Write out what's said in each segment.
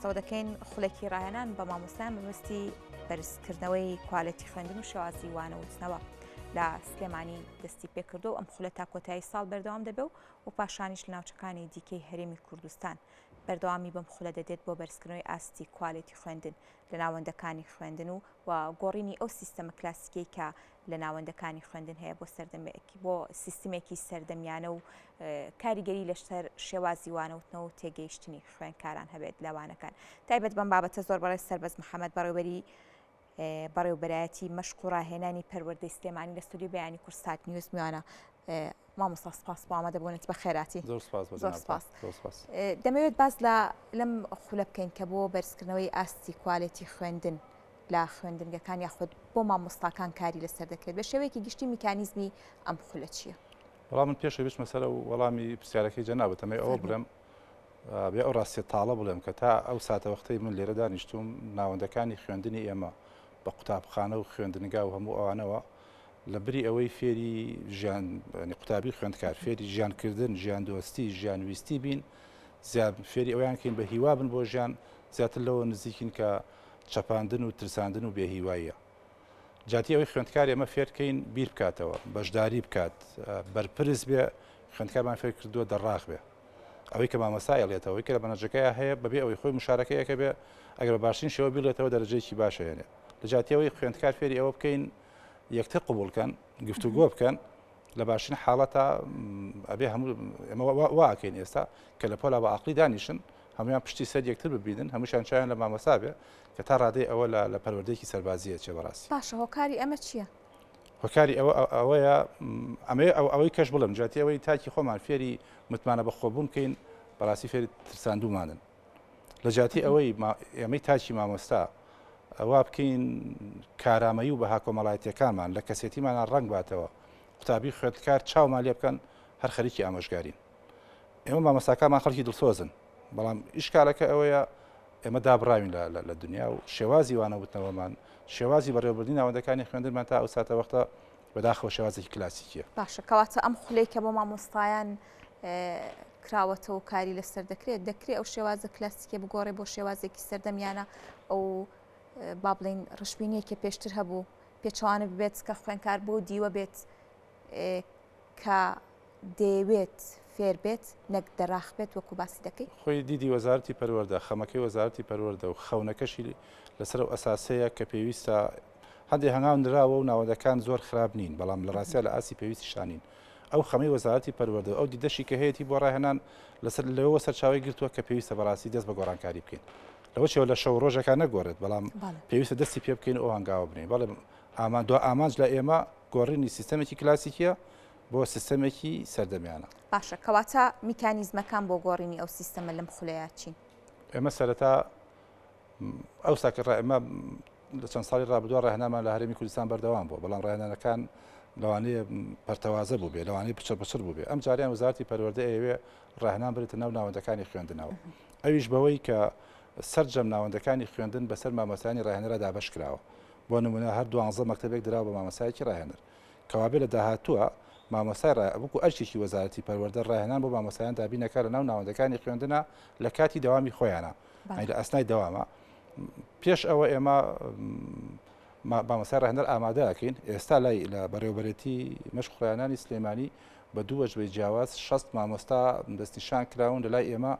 باس لەوە دەکەین خولێکی ڕاهێنان بە مامۆستایان بەمەبەستی بەرزکردنەوەی کوالێتی خوێندن و شێوازی وانەوتنەوە لە سلێمانی دەستی پێکردو ئەم خولە تا کۆتایی ساڵ بەردەوام دەبێ و پاشانیش لە ناوچەکانی دیکەی هەرێمی کوردستان بەردەوامی بەم خولە دەدێت بۆ بەرزکردنەوەی ئاستی کوالێتی خوێندن لە ناوەندەکانی خوێندن و و گۆڕینی ئەو سیستەمە کلاسیکەی کە لە ناوەندەکانی خوێندن هەیە بۆ سەردەمێک بۆ سیستمێکی سەردەمیانە و کاریگەری لەسەر شێوازی وانەوتنەوە و تێگەیشتنی خوێندکاران هەبێت لە وانەکان. تایبەت بەم بابەتە زۆر بەڕێز سەربەست محەمەد بەڕێوبەری بەڕێوبەرایەتی مەشق و ڕاهێنانی پەروەردەی سلێمانی لە ستۆدیۆی بەیانی کوردسات نیوز میوانە. مامۆستا سپاس بۆ ئامادەبوونت بەخێراتی. زۆر سپاس بۆ زۆر سپاس. زۆر سپاس. دەمەوێت باس لە لەم خولە بکەین کە بۆ بەرزکردنەوەی ئاستی کوالێتی خوێندن لە خوێندنگەکان یاخود بۆ مامۆستاکان کاری لەسەر دەکرێت بە شێوەیەکی گشتی میکانیزمی ئەم خولە چییە؟ وەڵام من پێش بچمە سەر وەڵامی پرسیارەکەی جەنابت ئەمەی ئەوە بڵێم بێ ئەو ڕاستیە تاڵە بڵێم کە تا ئەو ساتەوەختەی من لێرە دانیشتوم ناوەندەکانی خوێندنی ئێمە بە قوتابخانە و خوێندنگا و هەموو ئەوانەوە لە بری ئەوەی فێری ژیان قوتابی خوێندکار فێری ژیانکردن ژیان دۆستی ژیان ویستی بین زیاد فێری ئەویان کەین بە هیوا بن بۆ ژیان زیاتر لەوە نزیکین کە چەپاندن و ترساندن و بێهیواییە. جیاتی ئەوەی خوێندکار ئێمە فێرکەین بیر بکاتەوە، بەشداری بکات، بەرپرس بێ، خوێندکارمان فێر کردووە دەڕاخ بێ. ئەوەی کە مامۆستا ئەیڵێتەوە، ئەوەی کە لە مەنهەجەکەیا هەیە بەبێ ئەوەی خۆی مشارەکەیەکە بێ، ئەگەر بە باشترین شێوە بیڵێتەوە دەرەجەیەکی باش ئەهێنێ. لە جیاتی ئەوەی خوێندکار فێری ئەوە بکەین یەکتر قبوڵ کەن، گفتوگۆ بکەن، لە باشترین حاڵەتا ئەبێ هەموو ئێمە وا ئەکەین ئێستا کە لە پۆلا بە ئاقلی دانیشن، هەموویان پشتی سەر یەکتر ببینن، هەمووشیان چاویان لە مامۆستا بێ، کە تا ڕادەی ئەوە لە لە پەروەردەیەکی سەربازی ئەچێ بەڕاستی. باشە هۆکاری ئەمە چییە؟ هۆکاری ئەوە ئەوەیە ئەمەوێ ئەوەی کەش بڵێم جیاتی ئەوەی تاکی خۆمان فێری متمانە بەخۆبوون بکەین بەڕاستی فێری ترساندوومانن. لە جیاتی ئەوەی ئێمەی تاکی مامۆستا وا بکەین کارامەیی و بەها کۆمەڵایەتیەکانمان لە کەسێتیمانە ڕەنگ باتەوە قوتابی خوێندکار چاومان لێ بکەن هەر خەریکی ئامۆژگارین. ئێمە مامۆستاکانمان خەڵکی دڵسۆزن بەڵام ئیشکالەکە ئەوەیە ئێمە دابڕاوین لە دنیا و شێوازی وانەوتنەوەمان شێوازی بەڕێوەبردنی ناوەندەکانی خوێندنمان تا ئەو ساتە وەختە بەداخەوە شێوازێکی کلاسیکیە. باشە کەواتە ئەم خولەی کە بۆ مامۆستایان کراوەتەوە و کاری لەسەر دەکرێت دەکرێت ئەو شێوازە کلاسیکە بگۆڕێ بۆ شێوازێکی سەردەمیانە ئەو با بڵین ڕشبینیەکە پێشتر هەبوو پێچەوانە ببێت کە خوێنکار بۆ دیوە بێت کە دەیەوێت فێر بێت نەک دەراخ بێت وەکو باسی دەکەی. خۆی دیدی وەزارەتی پەروەردە، خەمەکەی وەزارەتی پەروەردە و خەونەکەشی لەسەر ئەو ئەساسەیە کە پێویستە هەندێ هەنگاو نراوە و ناوەندەکان زۆر خراپ نین، بەڵام لە ڕاستیا لە ئاستی پێویستیشا نین. ئەو خەمەی وەزارەتی پەروەردە و ئەو دیدەشی کە هەیەتی بۆ ڕاهێنان لەسەر لەوەوە سەرچاوەی گرتووە کە پێویستە بەڕاستی دەست بە گۆڕانکاری بکەین. لەوە چێوە لە شەو و ڕۆژێکا نەگۆڕێت، بەڵام پێویستە دەستی پێ بکەین و ئەو هەنگاوە بنێین. بەڵێ ئامان دوا ئامانج لە ئێمە گۆڕینی سیستەمێکی کلاسیکیە بۆ سیستەمێکی سەردەمیانە. باشە کەواتە میکانیزمەکان بۆ گۆڕینی ئەو سیستەمە لەم خولەیا چین؟ ئێمە سەرەتا ئەوسا کە ئێمە لە چەند ساڵی ڕابردووە ڕاهێنانمان لە هەرێمی کوردستان بەردەوام بووە، بەڵام ڕاهێنانەکان لەوانەیە پەرتەوازە بووبێ، لەوانەیە پچڕ پچڕ بووبێ. ئەم جاریان وەزارەتی پەروەردە ئەیەوێ ڕاهێنان برێتە ناو ناوەندەکانی خوێندنەوە، ئەویش بەوەی کە سەرجەم ناوەندەکانی خوێندن بەسەر مامۆستایانی ڕاهێنەرا دابەش کراوە. بۆ نموونە هەر دوانزە مەکتەبێک دراوە بە مامۆستایەکی ڕاهێنەر. کەوابێ لە داهاتووە مامۆستای ڕا وەکو ئەرکێکی وەزارەتی پەروەردە ڕاهێنان بۆ مامۆستایان دابین ئەکا لە ناو ناوەندەکانی خوێندنا لە کاتی دەوامی خۆیانا یانی لە ئەسنای دەوامە پێش ئەوە ئێمە مامۆستای ڕاهێنەر ئامادە ئەکەین ئێستا لای لە بەڕێوەبەرێتی مەشق ڕاهێنانی سلێمانی بە دوو وەجبەی جیاواز 60 مامۆستا دەستنیشان کراون لە لای ئێمە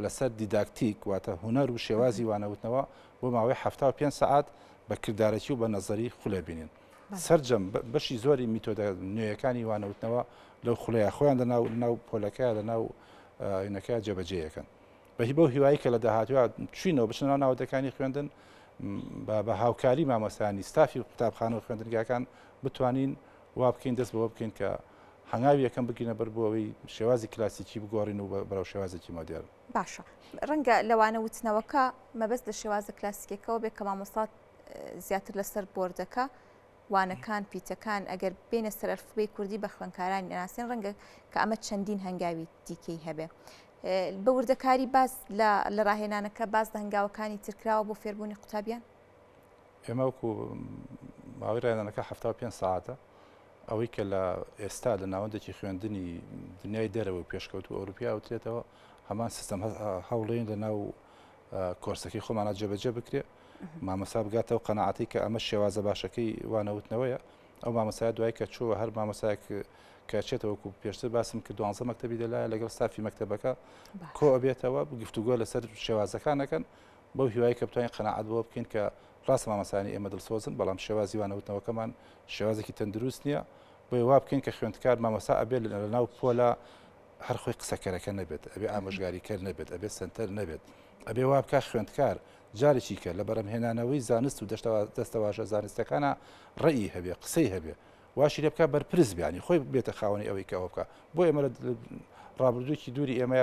لەسەر دیداکتیک واتە هونەر و شێوازی وانەوتنەوە بۆ ماوەی 75 سەعات بە کردارەکی و بە نەزەری خولێ بینین. سەرجەم بەشی زۆری میتۆدە نوێیەکانی وانەوتنەوە لەو خولەیە خۆیان لە ناو ناو پۆلەکەیا لە ناو ئاینەکەیا جێبەجێ ئەکەن. بە بەو هیوایی کە لە داهاتووە چوینەوە بچنە ناو ناوەندەکانی خوێندن بە هاوکاری مامۆستایانی ستافی قوتابخانە و خوێندنگاکان بتوانین وا بکەین دەست بەوە بکەین کە هەنگاوی یەکەم بگرینە بەر بۆ ئەوەی شێوازی کلاسیکی بگۆڕین و بەرەو شێوازێکی مۆدێرن. باشە ڕەنگە لە وانە وتنەوەکە مەبەست لە شێوازە کلاسیکەکەوە بێ کە مامۆستا زیاتر لەسەر بۆردەکە وانەکان پیتەکان ئەگەر بێنە سەر ئەلفوبێی کوردی بە خوێندکارانی نەناسێن ڕەنگە کە ئەمە چەندین هەنگاوی دیکەی هەبێ بە وردەکاری باس لە ڕاهێنانەکە باس لە هەنگاوەکانی ترکراوە بۆ فێربوونی قوتابیان ئێمە وەکو ماوەی ڕاهێنانەکە 75 ساعتە ئەوەی کە لە ئێستا لە ناوەندێکی خوێندنی دنیای دەرەوە پێشکەوتو ئەوروپیا وترێتەوە هەمان سیستەم هەوڵێن لە ناو کۆرسەکەی خۆمانە جێبەجێ بکرێ مامۆستا بگاتەوە قەناعەتی کە ئەمە شێوازە باشەکەی وانەوتنەوەیە ئەو مامۆستایە دوای کە چووە هەر مامۆستایەک کە چێتە وەکو پێشتر باسم کرد دوانزە مەکتەبی دەلایە لەگەڵ ستافی مەکتەبەکە کۆ ئەبێتەوە گفتوگۆ لەسەر شێوازەکان ئەکەن بەو هیوای کە بتوانین قەناعەت بەوە بکەین کە ڕاستە مامۆستایانی ئێمە دڵسۆزن بەڵام شێوازی وانەوتنەوەکەمان شێوازێکی تەندروست نییە بۆیە وا بکەین کە خوێندکار مامۆستا ئەبێت لەناو پۆلە هەر خۆی قسەکەرەکە نەبێت ئەبێ ئامۆژگاریکەر نەبێت ئەبێ سەنتەر نەبێت ئەبێ وا بکا خوێندکار جارێکی کە لە بەرهەمهێنانەوەی زانست و دەستەواژە زانستەکانە ڕێی هەبێ قسەی هەبێ واشی لێ بکا بەرپرس بیانی خۆی بێتە خاوەنی ئەوەی کە ئەوە بکا بۆ ئێمە لە ڕابردوویەکی دووری ئێمە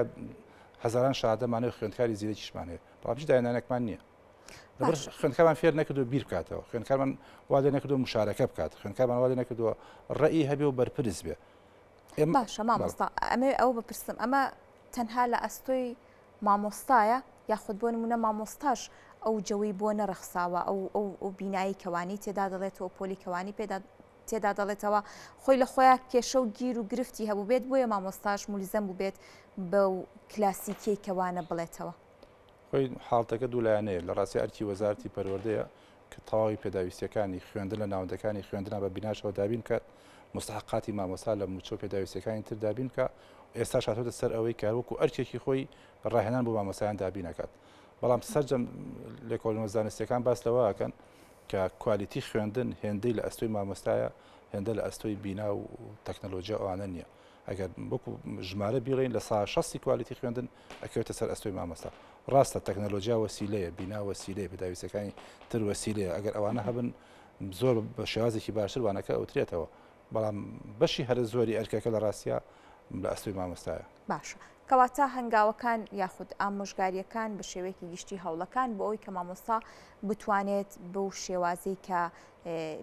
هەزاران شادەمانەوە خوێندکاری زیرەکیشمان هەیە بەڵام هیچ داهێنانێکمان نییە لەبەر خوێندکارمان فێر نەکردو بیر بکاتەوە خوێندکارمان وا لێ نەکردو مشارەکە بکات خوێندکارمان وا لێ نەکردووە ڕێی هەبێ و بەرپرس بێ باشە مامۆستا ئەمەوێ ئەوە بپرسم ئەمە تەنها لە ئەستۆی مامۆستایە یاخود بۆ نمونە مامۆستاش ئەو جەوەی بۆ نەڕەخساوە ئەو ئەو ئەو بینایی کەوانی تێدا دەڵێتەوە پۆلی کەوانی پێدا تێدا دەڵێتەوە خۆی لە خۆیان کێشە و گیر و گرفتی هەبوو بێت بۆیە مامۆستاش مولزەم بوو بێت بەو کلاسیکیەی کەوانە بڵێتەوە. خۆی حاڵتەکە دوولایەنەیە لە ڕاستی ئەرکی وەزارەتی پەروەردەیە کە تەواوی پێداویستیەکانی خوێندن لە ناوەندەکانی خوێندنا بە بیناشەوە دابین بکات، موستەحەقاتی مامۆستا لە مووچە و پێداویستیەکانی تر دابین بکا، ئێستاش هاتۆتە سەر ئەوەی کە وەکو ئەرکێکی خۆی ڕاهێنان بۆ مامۆستایان دابین ئەکات. بەڵام سەرجەم لێکۆڵینەوە زانستیەکان باس لەوە ئەکەن کە کوالیتی خوێندن هێندەی لە ئەستۆی مامۆستایە هێندە لە ئەستۆی بینا و تەکنەلۆجیا ئەوانە نییە. ئەگەر وەکو ژمارە بیڵێین لە سا شەستی کوالیتی خوێندن ئەکەوێتە سەر ئەستۆی مامۆستا. ڕاستە تەکنەلۆجیا وەسیلەیە، بینا وەسیلەیە، پێداویستیەکانی تر وەسیلەیە، ئەگەر ئەوانە هەبن زۆر بە شێوازێکی باشتر وانەکە ئەوترێتەوە، بەڵام بەشی هەرە زۆری ئەرکەکە لە ڕاستیا لە ئەستۆی مامۆستایە. باشە کەواتە هەنگاوەکان یاخود ئامۆژگارییەکان بە شێوەیەکی گشتی هەوڵەکان بۆ ئەوەی کە مامۆستا بتوانێت بەو شێوازەی کە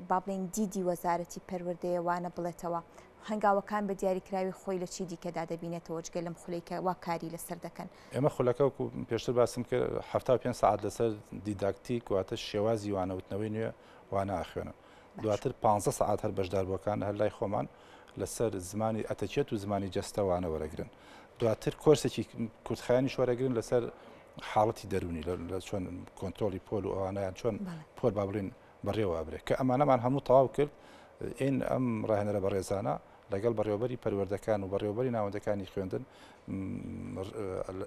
با بڵێین دیدی وەزارەتی پەروەردەیە وانە بڵێتەوە هەنگاوەکان بە دیاریکراوی خۆی لە چی دیکەدا دەبینێتەوە جگە لەم خولەی کە وا کاری لەسەر دەکەن؟ ئێمە خولەکە وەکو پێشتر باسم کرد 75 سەعات لەسەر دیداکتیک واتە شێوازی وانەوتنەوەی نوێ وانە ئەخوێنن دواتر 15 سەعات هەر بەشداربووەکان هەر لای خۆمان لەسەر زمانی ئەتەکێت و زمانی جەستە وانە وەرەگرن دواتر کۆرسێکی کورتخایەنیش وەرەگرن لەسەر حاڵەتی دەروونی لە چۆن کۆنترۆڵی پۆل و ئەوانەیان چۆن پۆل با بڵین بەڕێوە ئەبرێ کە ئەمانەمان هەموو تەواو کرد ئێن ئەم ڕاهێنەرە بەڕێزانە لەگەڵ بەڕێوەبەری پەروەردەکان و بەڕێوەبەری ناوەندەکانی خوێندن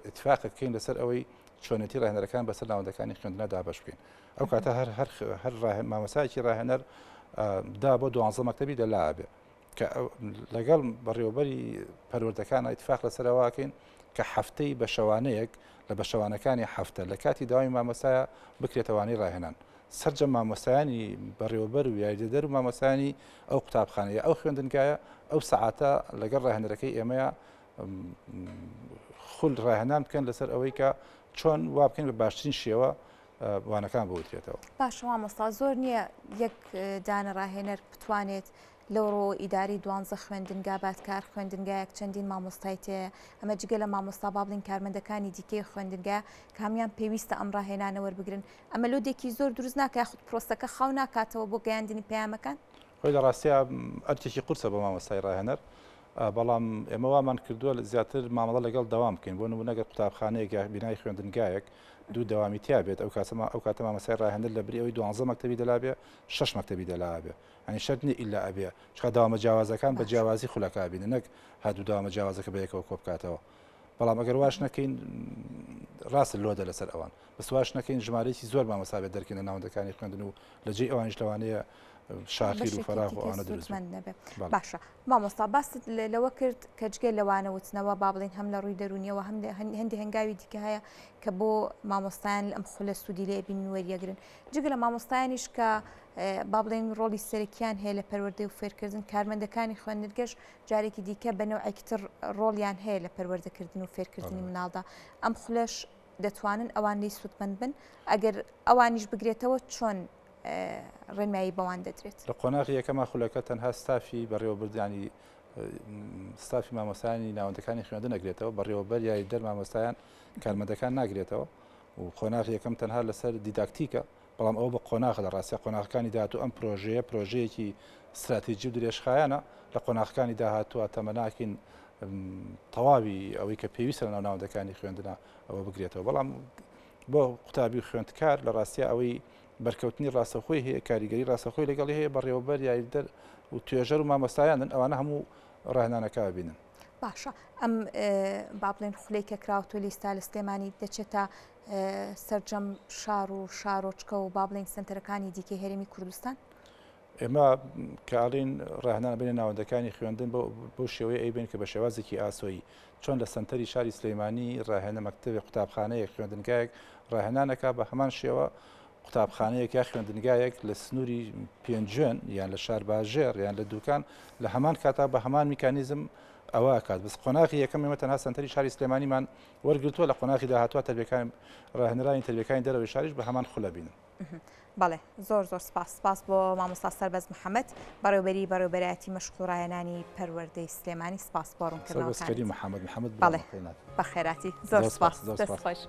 ئیتفاق بکەین لەسەر ئەوەی چۆنێتی ڕاهێنەرەکان بەسەر ناوەندەکانی خوێندنە دابەش بکەین ئەو کاتە هەر هەر هەر مامۆستایەکی ڕاهێنەر دا بۆ دوانزە مەکتەبی دەلا ئەبێ کە لەگەڵ بەڕێوەبەری پەروەردەکان ئیتفاق لەسەر ئەوە ئەکەین کە هەفتەی بە شەوانەیەک لە بە شەوانەکانی هەفتە لە کاتی داوای مامۆستایە بکرێتە وانەی ڕاهێنان سەرجەم مامۆستایانی بەڕێوەبەر و یاریدەدەر و مامۆستایانی ئەو قوتابخانەیە ئەو خوێندنگایە ئەو سەعاتە لەگەڵ ڕاهێنەرەکەی ئێمەیە خول ڕاهێنان بکەن لەسەر ئەوەی کە چۆن وا بکەین بە باشترین شێوە وانەکان بوترێتەوە. باشە مامۆستا زۆر نییە یەک دانە ڕاهێنەر بتوانێت لەوڕووەوە ئیدارەی دوانزە خوێندنگا بات کە هەر خوێندنگایەک چەندین مامۆستای تێیە، ئەمە جگە لە مامۆستا با بڵێین کارمەندەکانی دیکەی خوێندنگا کە هەموویان پێویستە ئەم ڕاهێنانە وەربگرن، ئەمە لۆدێکی زۆر دروست ناکا یاخود پرۆسەکە خاو ناکاتەوە بۆ گەیاندنی پەیامەکان؟ خۆی لە ڕاستیا ئەرکێکی قورسە بۆ مامۆستای ڕاهێنەر، بەڵام ئێمە وامان کردووە زیاتر مامەڵە لەگەڵ دەوام بکەین، بۆ نموونە گەر قوتابخانەیەک یا بینای خوێندنگایەک دوو دەوامی تیا بێت ئەو کاتە مامۆستای ڕاهێنەر لە بری ئەوەی دوانزە مەکتەبی دەلا بێ شەش مەکتەبی دەلا بێ یانی شەرت نیە ئیلا ئەبێ چونکە دەوامە جیاوازەکان بە جیاوازی خولەکە ئەبینن نەک هەردوو دەوامە جیاوازەکە بە یەکەوە کۆ بکاتەوە بەڵام ئەگەر واش نەکەین ڕاست لۆدە لەسەر ئەوان بەس واش نەکەین ژمارەیەکی زۆر مامۆستا بێت دەرکەین لە ناوەندەکانی خوێندن و لە جێی ئەوانیش لەوانەیە شاخیر و فەراغ و ئەوانە دروست بن. نەبێ باشە مامۆستا باست لەوە کرد کە جگە لەوانە وتنەوە با بڵێین هەم لە ڕووی دەروونیەوە هەم هەندێک هەنگاوی دیکە هەیە کە بۆ مامۆستایان ئەم خولە سوودی لێ بین وەریەگرن جگە لە مامۆستایانیش کە با بڵێین ڕۆڵی سەرەکیان هەیە لە پەروەردەی و فێرکردن، کارمەندەکانی خوێندنگەش جارێکی دیکە بە نەوعێکی تر ڕۆڵیان هەیە لە پەروەردەکردن و فێرکردنی مناڵدا، ئەم خولەش دەتوانن ئەوان لێی سوودمەند بن، ئەگەر ئەوانیش بگرێتەوە چۆن ڕێنمایی بەوان دەدرێت؟ لە قۆناغی یەکەما خولەکە تەنها ستافی بەڕێوەبردانی ستافی مامۆستایانی ناوەندەکانی خوێندن ئەگرێتەوە، بەڕێوەبەر یاریدەر مامۆستایان کارمەندەکان ناگرێتەوە و قۆناغی یەکەم تەنها لەسەر دیداکتیکە، بەڵام ئەوە بە قۆناغە لە ڕاستیا قۆناغەکانی داهاتوو ئەم پرۆژەیە پرۆژەیەکی ستراتیجی و درێژخایەنە لە قۆناغەکانی داهاتووە تەمەناکەین تەواوی ئەوەی کە پێویستە لەناو ناوەندەکانی خوێندنە ئەوە بگرێتەوە بەڵام بۆ قوتابی و خوێندکار لە ڕاستیا ئەوەی بەرکەوتنی ڕاستەوخۆی هەیە، کاریگەری ڕاستەوخۆی لەگەڵی هەیە، بەڕێوەبەر، یاریدەر و توێژەر و مامۆستایانن، ئەوانە هەموو ڕاهێنانەکە ئەبینن. باشە ئەم با بڵێن خولەی کە کراوەتەوە لیستا لە سلێمانی دەچێتە سەرجەم شار و شارۆچکە و با بڵێن سنتەرەکانی دیکەی هەرێمی کوردستان؟ ئێمە کە ئەڵێین ڕاهێنان ئەبەینە ناوەندەکانی خوێندن بەو شێوەیە ئەیبەین کە بە شێوازێکی ئاسۆیی چۆن لە سەنتەری شاری سلەیمانی ڕاهێنە مەکتەبێک قوتابخانەیەک خوێندنگایەک ڕاهێنان ئەکا بە هەمان شێوە قوتابخانەیەک یا خوێندنگایەک لە سنووری پێنجوێن یان لە شارباژێڕ یان لە دوکان لە هەمان کاتا بە هەمان میکانیزم ئەوە ئەکات بەس قۆناغی یەکەم ئێمە تەنها سەنتەری شاری سلێمانیمان وەرگرتووە لە قۆناغی داهاتوە تەربیەکان ڕاهێنەرانی تەربیەکانی دەرەوەی شاریش بە هەمان خولە بینن. بەڵێ زۆر زۆر سپاس سپاس بۆ مامۆستا سەربەز محەممەد بەڕێوبەری بەڕێوبەرایەتی مەشق و ڕاهێنانی پەروەردەی سلێمانی سپاس بۆ ڕوونکردنەوەکانت محەممەد محەممەد بەڵێ بەخێراتی زۆر سپاس دەست خۆش.